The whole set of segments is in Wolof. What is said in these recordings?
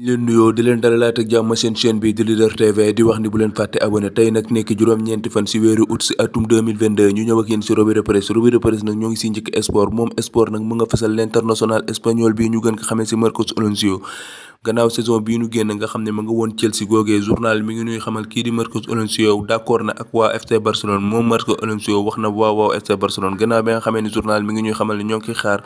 leen nuyoo di leen dalalaat ak jàmm seen chaîne bi di Leader TV di wax ni bu leen fàtte abonné tey nag nekk juróom-ñeenti fan si weeru août si atum 2022 ñu ñëw ak yéen si revue de presse nag ñoo ngi si njëkk sport moom sport nag mu nga fesal l'international espagnol bi ñu gën ko xamee si Marcos Alonso gannaaw saison bii ñu génn nga xam ne ma nga woon Chelsea googee journal mi ngi ñuy xamal kii di Marcos Alonso d'accord na ak waa FC Barcelone moom Marcos Alonso wax na waaw FC Barcelone gannaaw bi nga xamee ni journal mi ngi ñuy xamal ne ñoo ngi koy xaar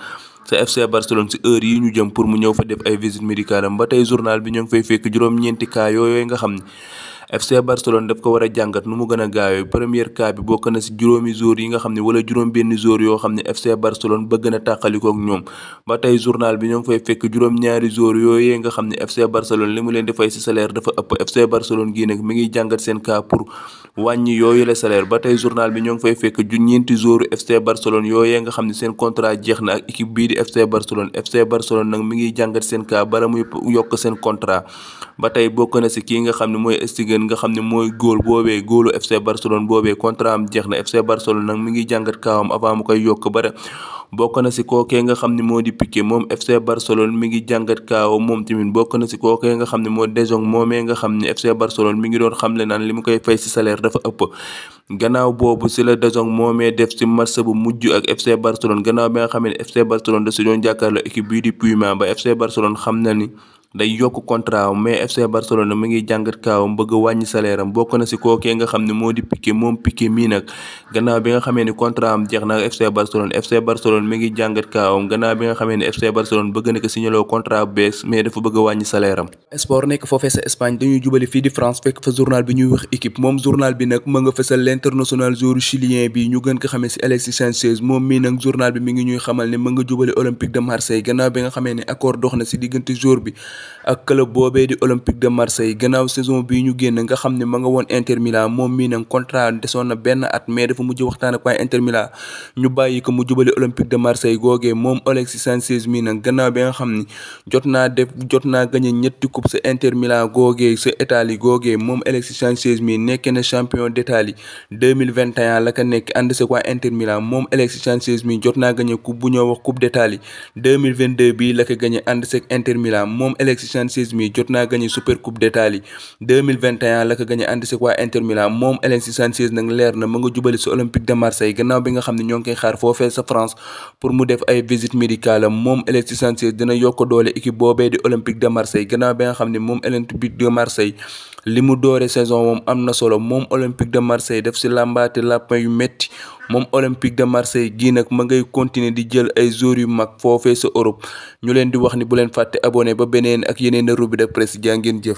sa FC Barcelone si heure yi ñu jëm pour mu ñëw fa def ay visite médicale am ba tey journal bi ñoo ngi fay fekk juróom-ñeenti cas yooyu nga xam ne FC Barcelone daf ko war a jàngat nu mu gën a gaawee premier cas bi bokk na si juróomi joueurs yi nga xam ne wala juróom benn joueurs yoo xam ne FC Barcelone bëgg na tàqalikoo ak ñoom ba tey journal bi ñoo ngi fay fekk juróom-ñaari joueurs yooyu nga xam ne FC Barcelone li mu leen di fay si salaire dafa ëpp FC Barcelone gii nag mi ngi jàngat seen cas pour wàññi yooyu la salaire ba tey journal bi ñoo ngi fay fekk ñeenti joueurs FC Barcelone yooyu nga xam ne seen contrat jeex na ak équipe bii di FC Barcelone nag mi ngi jàngat seen cas bala muy yokk seen contrat ba tey bokk na si kii nga xam ne mooy Stegen nga xam ne mooy góolu FC Barcelone boobee contrat am jeex na FC Barcelone nag mi ngi jàngat kaawam avant mu koy yokk bare bokk na si kookee nga xam ne moo di Piqué moom FC Barcelone mi ngi jàngat kaawam moom tamit bokk na si kookee nga xam ne moo De Jong moomee nga xam ne FC Barcelone mi ngi doon xamle naan li mu koy fay si salaire dafa ëpp gannaaw boobu si la De Jong moomee def si match bu mujj ak FC Barcelone gannaaw bi nga xam ne FC Barcelone da si doon jàkkaarloo équipe bii di Puima ba FC Barcelone xam na ni day yokk contrat am mais FC Barcelone mi ngi jàngat kaawam bëgg a wàññi salaire am bokk na si kookee nga xam ne moo di Piqué moom Piqué mii nag gannaaw bi nga xamee ni contrat am jeex na ak FC Barcelone mi ngi jàngat kaawam gannaaw bi nga xamee ni FC Barcelone bëgg na ko signaloo contrat bu bees mais dafa bëgg a wàññi salaire am. sport nekk foofee sa Espagne dañuy jubali fii di France fekk fa journal bi ñuy wax équipe moom journal bi nag ma nga fesal l'international joueur chilien bi ñu gën ko xamee si Alexis Sanchez moom mii nag journal bi mi ngi ñuy xamal ne ma nga jubali Olympique de Marseille gannaaw bi nga xamee ni accord dox na si diggante joueur bi ak club boobee di Olympique de Marseille gannaaw saison bii ñu génn nga xam ne ma nga woon Inter Milan moom mii nag contrat desoon na benn at mais dafa mujj waxtaan ak waa Inter Milan ñu bàyyi ko mu jubali Olympique de Marseille googee moom Alexis Sanchez mii nag gannaaw bi nga xam ni jot naa gagné ñetti coupe sa Inter Milan googee sa Italie googee moom Alexis Sanchez mii nekkee na champion d'Italie 2021 la ka nekk ànd sa waa Inter Milan moom Alexis Sanchez mii jot naa gagné coupe bu ñoo wax coupe d'Italie 2022 bii la ko gagné ànd sa Inter Milan moom Alexis Sanchez mi jot naa gagné super coupe d'Italie 2021 la ko gagné ànd si waa Inter Milan moom Alexis Sanchez nag leer na ma nga jubali si Olympique de Marseille gannaaw bi nga xam ne ñoo ngi koy xaar foofee sa France pour mu def ay visite médicale am moom Alexis Sanchez dina yokk doole équipe boobee di Olympique de Marseille gannaaw bi nga xam ne moom Olympique de Marseille li mu doore saison moom am na solo moom Olympique de Marseille def si làmbaate lapin yu metti moom Olympique de Marseille gii nag ma ngay continuer di jël ay joueurs yu mag foofee sa Europe ñu leen di wax ni bu leen fàtte abonné ba beneen ak yeneen revue de presse jaa ngeen jëf